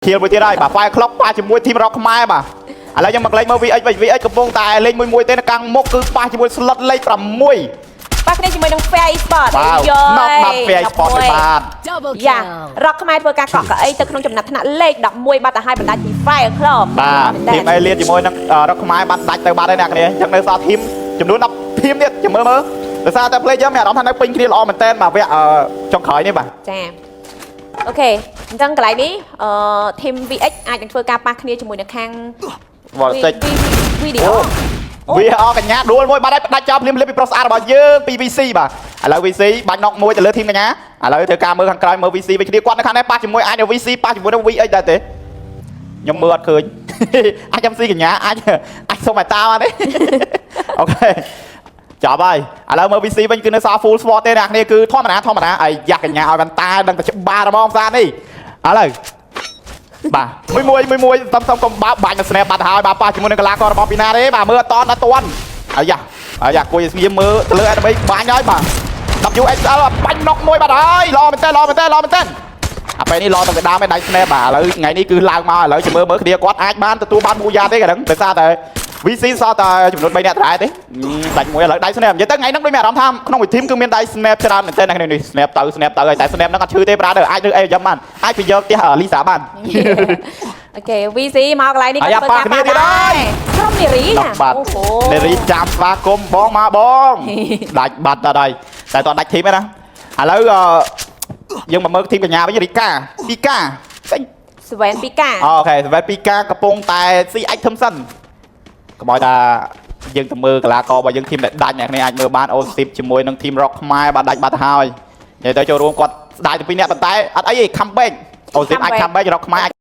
ខៀលមួយទៀតហើយបាទ Fire Clock ប៉ះជាមួយ team Rock ខ្មែរបាទឥឡូវយើងមកលេងមើល VX វិញ VX កំពុងតែលេងមួយមួយទេនៅខាងមុខគឺប៉ះជាមួយ slot លេខ6 ប៉ះគ្នាជាមួយនឹង Fair Sport បាទ យ ណប់បាត់ Fair Sport ទៅបាទ Double យ៉ា kill. រកខ្មែរធ្វើការកក់កៅអីទៅក្នុងចំណាត់ថ្នាក់លេខ11បាត់ទៅហើយបណ្ដាច់ពី Fire Club បាទ team អេលៀនជាមួយនឹង Rock ខ្មែរបានដាច់ទៅបាត់ហើយអ្នកគ្នាអញ្ចឹងនៅសល់ team ចំនួន10 team ទៀតចាំមើលមើលដោយសារតែ player មានអារម្មណ៍ថានៅពេញគ្នាល្អមែនតើបាទវគ្គចុងក្រោយនេះបាទ ចា OK អញ្ចឹងកន្លែងនេះអឺ team VX អាចនឹងធ្វើការប៉ះគ្នាជាមួយនឹងខាង វល់សិច video វាអកញ្ញាដួលមួយបាត់ហើយផ្ដាច់ចោលភ្លាមៗពីប្រុសស្អាតរបស់យើងពី VC បាទឥឡូវ VC បាញ់ណុកមួយទៅលើ team កញ្ញាឥឡូវធ្វើការមើលខាងក្រោយមើល VC វិញគ្នាគាត់នៅខាងនេះប៉ះជាមួយអាច VC ប៉ះជាមួយនឹង VX ដែរទេខ្ញុំមើលអត់ឃើញ អាច MC កញ្ញាអាចអាចសុំឲ្យតាបានទេ OK ចាប់ហើយឥឡូវមើល VC វិញគឺនៅសល់ full squad ទេអ្នកគ្នាគឺធម្មតាធម្មតាអាយ៉ាកញ្ញាឲ្យបានតាដឹងតែច្បាស់ហ្មងផ្សារនេះឥឡូវបាទមួយមួយមួយមួយសំសំកុំបើបាញ់មកស្នេហ៍បាត់ហើយបាទប៉ះជាមួយនឹងកីឡាកររបស់ពីណាទេបាទមើលអត់តន់អត់តន់អាយ៉ាអាយ៉ាគួយស្ងៀមមើលទៅលើ enemy បាញ់ហើយបាទ WXL បាញ់ណុកមួយបាត់ហើយល្អមែនតើល្អមែនតើល្អមែនតើអាពេលនេះល្អតាំងពីដើមឯដៃស្នេហ៍បាទឥឡូវថ្ងៃនេះគឺឡើងមកឥឡូវចាំមើលមើលគ្នាគាត់អាចបានទទួលបាន Booyah ទេកណ្ដឹងដោយសារតែ VC សល់តែចំនួន3នាក់ដែរទេដាច់មួយឥឡូវដៃ snap និយាយទៅថ្ងៃហ្នឹងដូចមានអារម្មណ៍ថាក្នុងមួយ team គឺមានដៃ snap ច្រើនមែនទែននៅនេះ snap ទៅ snap ទៅហើយតែ snap ហ្នឹងអត់ឈឺទេ brother អាចឬអីយ៉ាងបានអាចទៅយកផ្ទះលីសាបាន OK VC មកកន្លែងនេះ អាយ៉ា ក៏ធ្វើការ ប៉ះគ្នាទៀតហើយ ក្រុមនារីណា បាត់ អូហូ នារីចាំស្វាគមន៍បងមកបងដាច់បាត់ដល់ហើយតែតដាច់ team ឯណាឥឡូវយើងមកមើល team កញ្ញាវិញរីកាពីកាស្អី សវែនពីកា OK សម្រាប់ពីកាកំពុងតែស៊ីអាចធំសិនកុំឲ្យថាយើងទៅមើលកីឡាកររបស់យើង team ដែលដាច់អ្នកគ្នាអាចមើលបានអូស៊ីបជាមួយនឹង team Rock ខ្មែរបាទដាច់បាត់ទៅហើយនិយាយទៅចូលរួមគាត់ស្ដាយទៅពីរនាក់ប៉ុន្តែអត់អីទេ comeback អូស៊ីបអាច comeback Rock ខ្មែរអាច